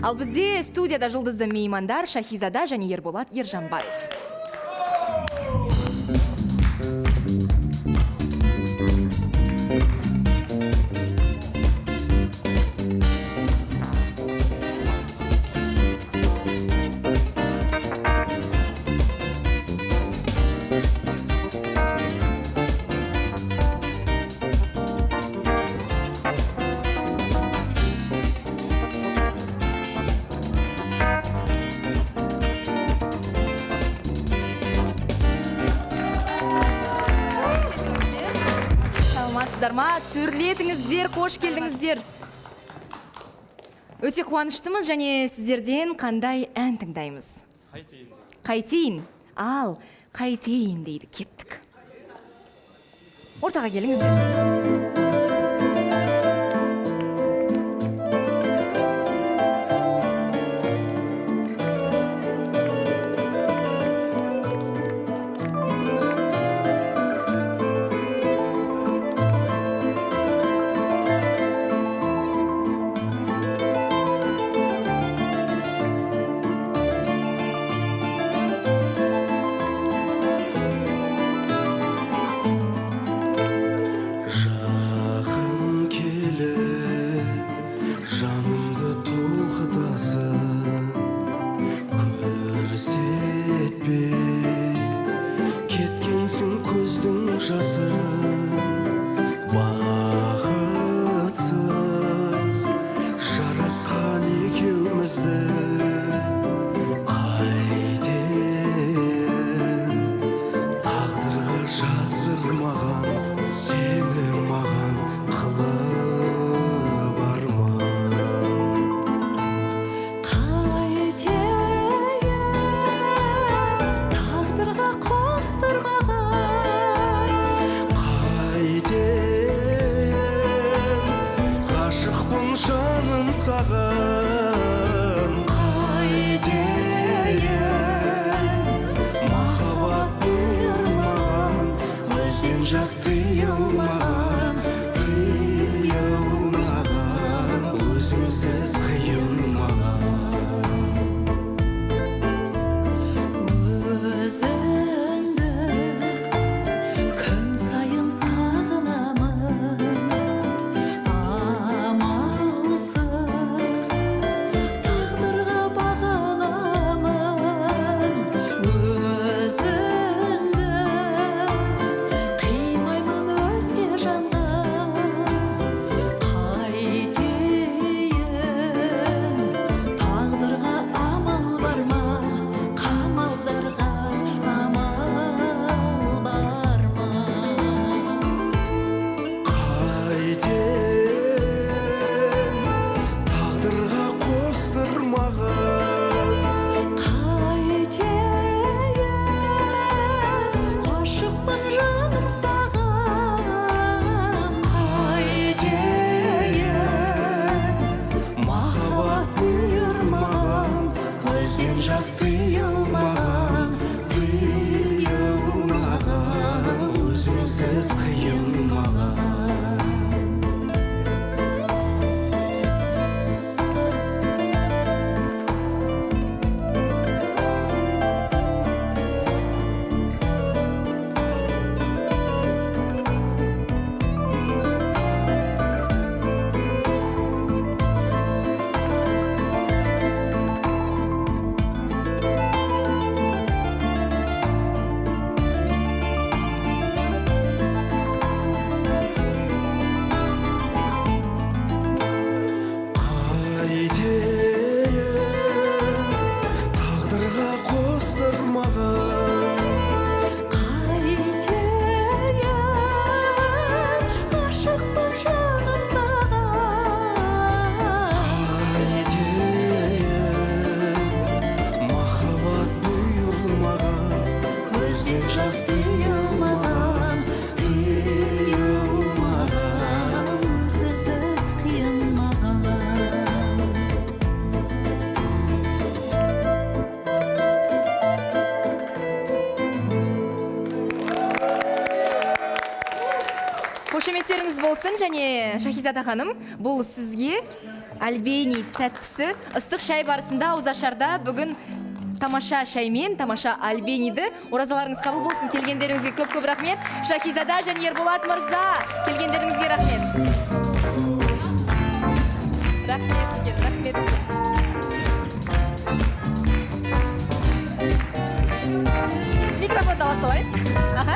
Ал бізде студияда жұлдызды меймандар Шахизада және Ерболат Ержанбаев. Саламатсыздар ма? Төрлетіңіздер, қош келдіңіздер. Өте қуаныштымыз және сіздерден қандай ән тыңдаймыз? Қайтейін. Қайтейін. Ал, қайтейін дейді, кеттік. Ортаға келіңіздер. Жақын келіп жанымды толқытасың, көрсетпей кеткенсің көздің жасын. Бақытсыз жаратқан екеумізді, қайтейін, тағдырға жаздырмаған сені маған қылып арман. Қайтейін, тағдырға қостырмаған. Қайтейін, ғашықпын жаным саған. Қайтейін, махаббат бұйырмаған, көзден жас тыйылмаған, тыйылмаған, өзіңсіз қиын маған. Өзіңді күн сайын сағынамын, амалсыз тағдырға бағынамын. Өзіңді қимаймын өзге жанға. Қайтейін, тағдырға амал бар ма? Қамалдарға амал бар ма? Қайтейін, тағдырға қостырмаған. Қайтейін, ғашықпын жаным саған. Қайтейін, махаббат бұйырмаған, көзден жас тыйылмаған, тыйылмаған, өзіңсіз қиын маған. Қайтейін, тағдырға қостырмаған. Қайтейін, ғашықпын жаным саған. Қайтейін, махаббат бұйырмаған, көзден жас тыйылмаған, тыйылмаған, Өзіңсіз қиын маған. Қошеметтеріңіз болсын және Шахизада ханым, бұл сізге Альбени тәттісі ыстық шай барысында ауызашарда бүгін тамаша шаймен, тамаша альбениді. Оразаларыңыз қабыл болсын, келгендеріңізге көп көп рахмет. Шахизада және Ерболат мырза, келгендеріңізге рахмет. Рахмет үлкен, рахмет үлкен. Микрофонды ала салайын. Аха.